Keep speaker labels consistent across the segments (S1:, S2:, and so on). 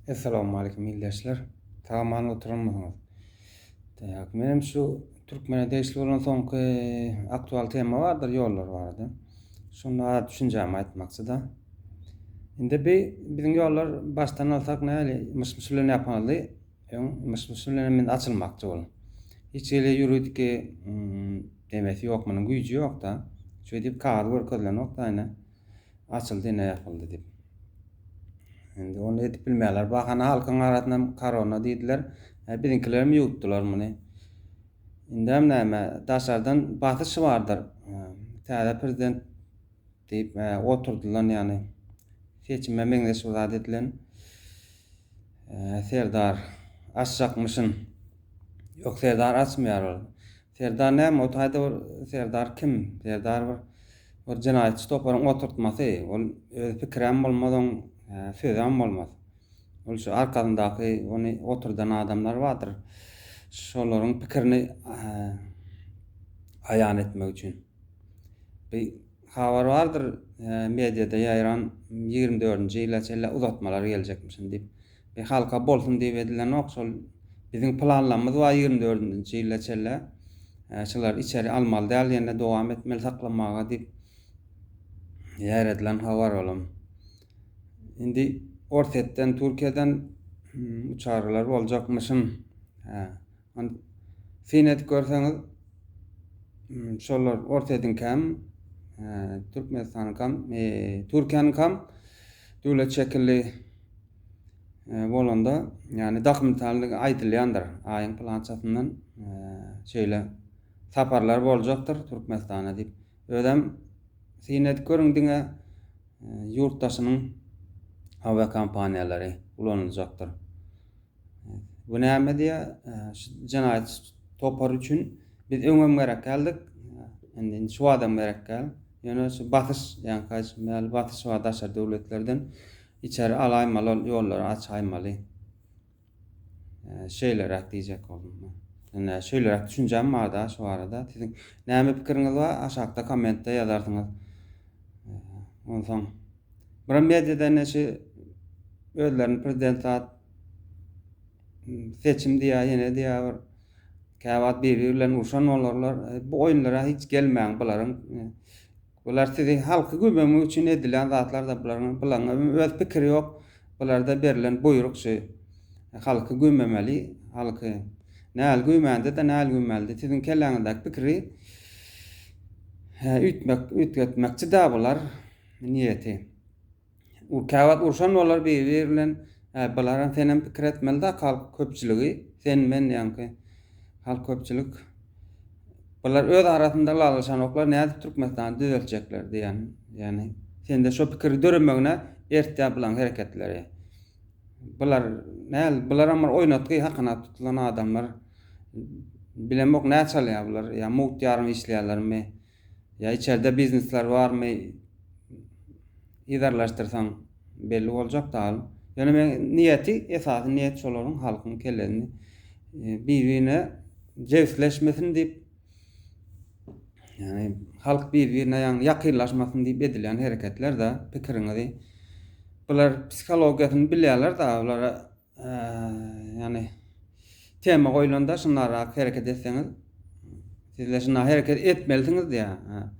S1: Essalawmaleýkim ildeşler. Sag-aman oturanmysyňyz? Tak, menem şu türkmene degişli bolan soňky aktual tema bardyr ýollar barada. Şonda az düşünjämi aýtmakçy-da. Indi bi biziň ýollar başdan alsak näli myş-myş bilen ýapyldy. Öň myş-myş bilen hem indi açylmakçy bol. Hiç hili ýuridiki demesi ýok munuň güýji ýok-da. Şeýdip kagyz görkezilenok-da ine. Açyldy ine ýapyldy diýip. Indi ony edip bilmeýärler. Bahana halkyň arasynda korona diýdiler. E, biziňkilerem ýuwutdylar muny. Indem näme, daşardan basyş bardyr. E, täze prezident diýip e, oturdylan ýagny seçime meňzeş bir zat edilen. E, Serdar açjakmyşyn. Ýok, Serdar açmaýar ol. Serdar näme o taýda bir Serdar kim? Serdar bir bir jenaýatçy toparyň oturtmasy. Ol öz pikirem bolmaz oň sözem bolmaz. Ol şu arkasyndaky ony oturdan adamlar bardyr. Şolaryň pikirini aýan etmek üçin. Bir habar bardyr mediada ýaýran 24-nji ýyla çenli uzatmalar geljekmişin diýip. Bir halka bolsun diýip edilenok şol biziň planlarymyz bar 24-nji ýyla çenli şulary içeri almaly däl ýene dowam etmeli saklamaga diýip ýaýradylan habar olam. Indi Orsýetden, Türkiýeden uçarlar boljakmyşyn. Hä. Syn edip görseňiz şolar Orsýetiňkäm, Türkmenistanyňkam, Türkiýäniňkam döwlet şekilli bolanda, ýagny dokumentalnyý aýdylýandyr. Aýyň pylançasyndan şeýle saparlar boljakdyr Türkmenistana diýip. Özem syn edip görüň diňe ýurtdaşynyň awiakompaniýalary ulanyljakdyr. Bu näme diýýär? Şu jenaýat topary üçin biz öňem gerek däldik. Indi indi şu adam gerek däl. Ýöne şu basyş, ýaňky aýdyşym ýaly basyş bar daşary döwletlerden. Içeri alaýmaly ol ýollary açaýmaly. Şeýleräk diýjek boldum. Indi şeýleräk düşünjäm bar da şu barada. Siziň näme pikiriňiz bar? Aşakda kommentde ýazarsyňyz. Onsoň bir mediada neşe özlerini prezident zat seçim diýýär, ýene diýýär bir käwagt bir-biri bilen urşan bolarlar. Bu oýunlara hiç gelmäň bularyň. Bular sizi halky gübemek üçin edilýän zatlar-da bularyň. Bularyň öz pikiri ýok. Bularda berlen buýruk şu. Halky güýmemeli, halky. Näl güýmände-de näl güýmäldi. Siziň kelläňizdäki pikiri üýtmek, üýtgetmekçi-dä bular niýeti. Käwagt urşan bolar biri-biri bilen. Hä, bularam senem pikir etmeli-dä halk köpçüligi. Sen, men ýaňky halk köpçülik. Bular öz arasynda ylalaşanoklar nädip Türkmenistany düzeltjekler diýen. Ýagny sende şo pikiri döremegine ertýär bulaň hereketleri. Bular näl, bularam bir oýnatgy hakyna tutulan adamlar. Bilemok näçe alýar bular, ýa mugt ýarym işleýärlermi, ýa içerde biznesler barmy, yzarlaşdyrsaň belli boljak dal. Ýöne men niýeti, esasy niýet şolaryň halkyň kellesini bir-birine jebisleşmesin diýip, ýagny halk bir-birine ýagny ýakynlaşmasyn diýip edilýän hereketler-de pikiriňizi. Bular psihologiýasyny bilýärler-de, bulara Ýagny tema goýlanda şundarak hereket etseňiz, sizler şunda hereket etmelisiňiz diýýär.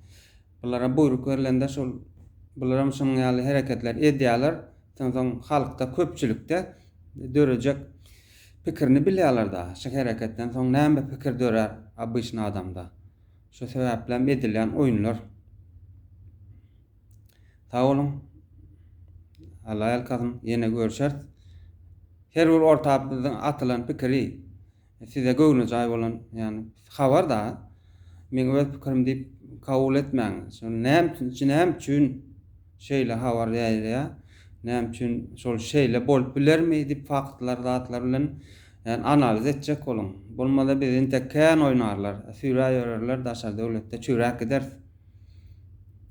S1: Bulara buýruk berlende şol bularam şunuň ýaly hereketler edýärler. Soň halkda köpçülikde dörejek pikirini bilýärler-da. Şu hereketden soň näme pikir dörär obyçny adamda. Şu sebäplem edilýän oýunlar. Sag boluň. Alla ýalkasyn. Ýene görüşeris. Her bir orta biziň atylan pikiri size göwnejaý bolan, ýagny habar da meň öz pikirim diýip kabul etmäň. Şol näme üçin, näme üçin şeýle habar ýaýraýar? Näme üçin şol şeýle bolup bilermi diýip faktlar, zatlar bilen ýagny analiz etjek boluň. Bolmasa bizi entek kän oýnarlar. Sürä ýörerler daşary döwletde çüräp gideris.